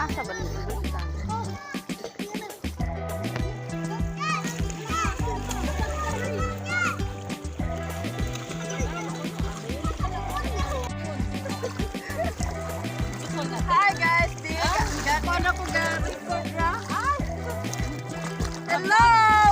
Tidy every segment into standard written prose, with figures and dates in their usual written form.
Asa ba nila ibutang? Hi guys, di ga ko na ko ga record ra. Ay. Hello,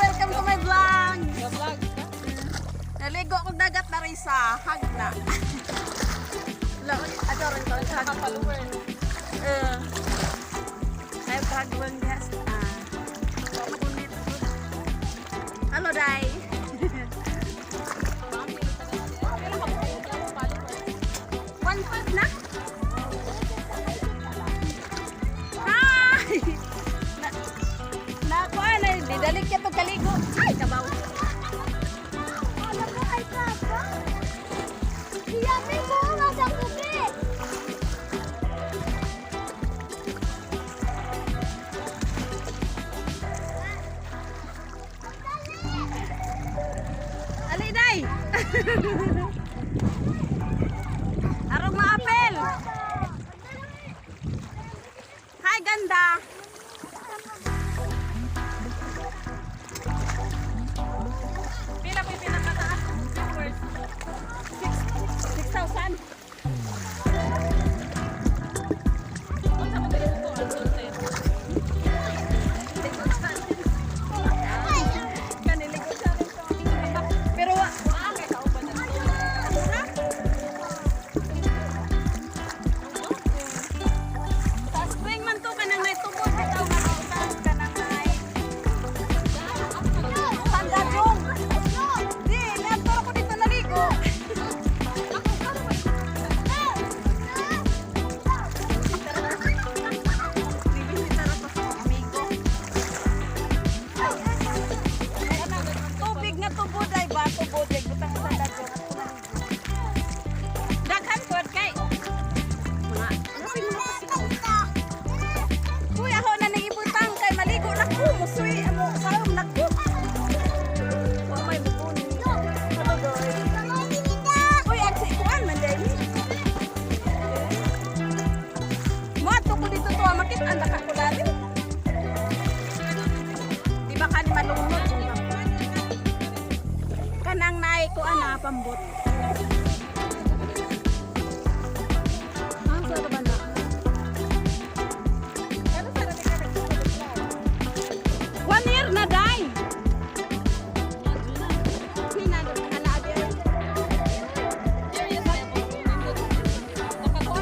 welcome to my vlog. Vlog ka? Naligo akong dagat na rin sa hagna. Hello, ato rin to hag. Follower. Ay hagwang gas. Ah. Makunit. Hello, Dai. Pero kabuhay ka follower. 1.5 na. Hi! Na, na kuan na didalik ka to kaligo. Ay, kabaw. Alam mo kay Papa? Iyamin mo nga sa bukid. Ali, day. Arog maapel. Hi, ganda. Pila po yung pinakataas ng viewers mo? 6,000. Unsa man dili ko ang content? Kaniligo sa rin to. Pero wa Ah, kay kauban na. Ha? Sa spring man to kanang nay tubod bitaw nga butang kanang nay Sandajong. Di, niadto ko dito naligo. Bibisita ra ko sa akong amigo. Tubig nga tubod ay ba tubod ay butang sa sandajong at naligo. Daghan pod kay mga lapin mo kasi ko. Kuya ho na nang ibutang kay maligo na ko musuy mo saom na ko. Wa may bukuni. Hello, doy. Uy, agsi kuan man day. Mo ko dito to makit-an na ka ko dali. Di ba kani malunod? Kanang naay ko ana pambot. Ah, sa ba na? Pero sa ka nagsusulod. One year na, day. Hina ana abi. Curious na ako. Nakatuwa.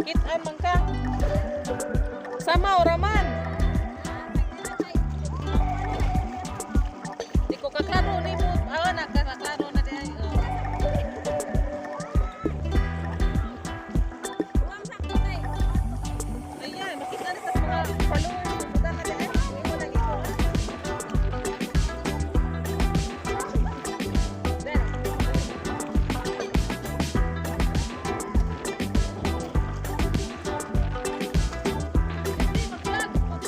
Makitaan man ka. Sama oraman. Di ko kaklaro ni mo. Ah, nakaklaro na di ay. Oh. Uwang sakto kay. Ayan, makita na sa mga followers. Punta ka di ay. Imo lagi ko. There. Hindi, mag-vlog.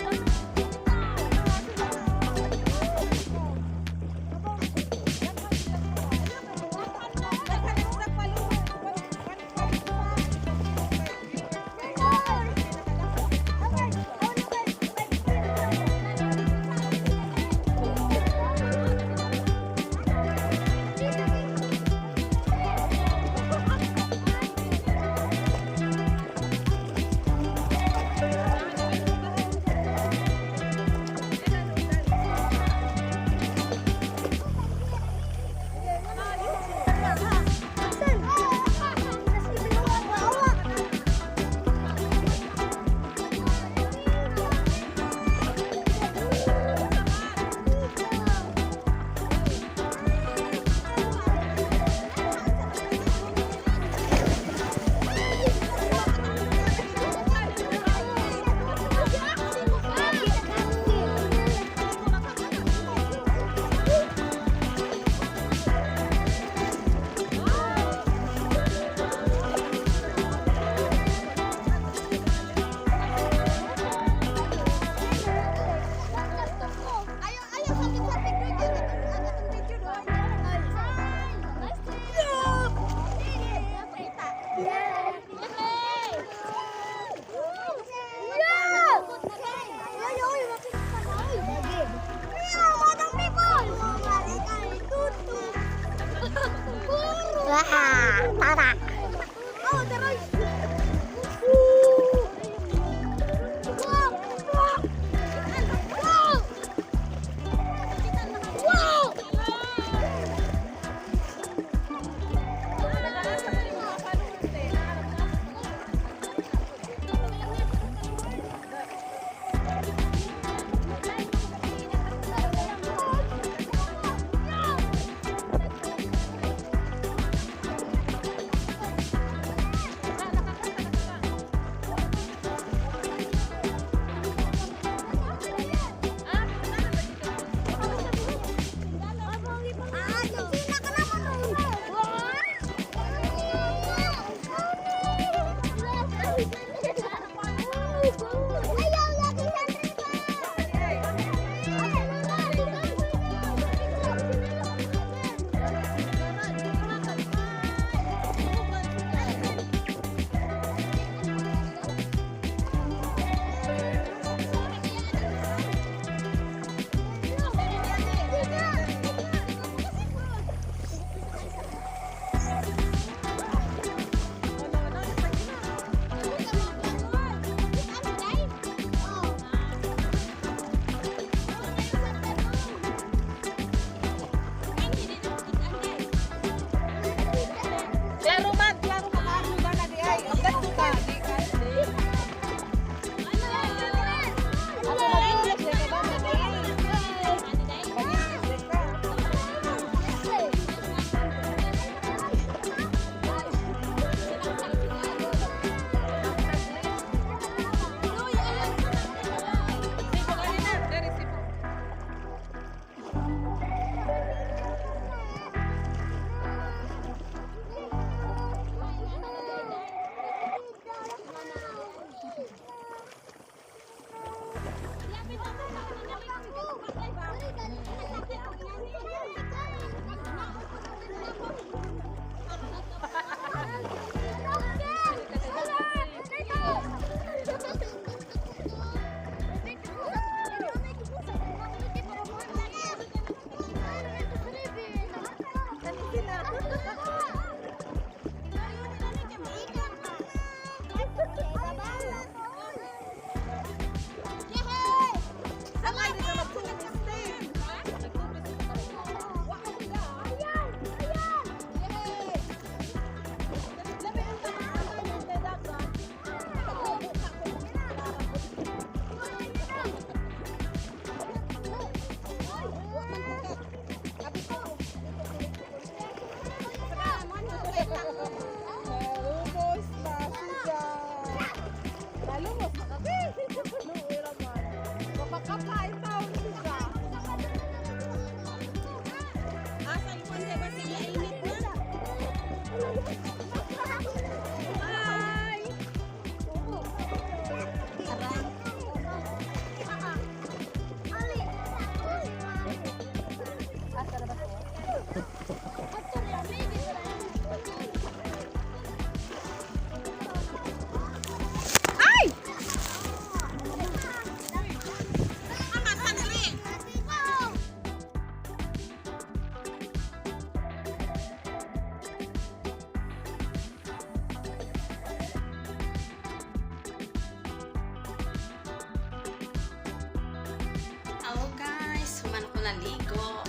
naligo.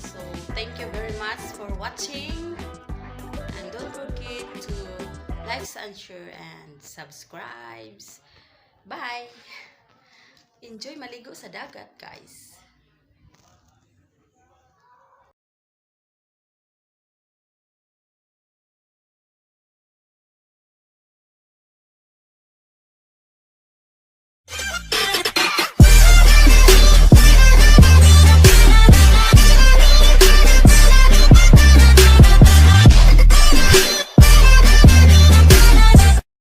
So, thank you very much for watching. And don't forget to like and share and subscribe. Bye! Enjoy maligo sa dagat, guys.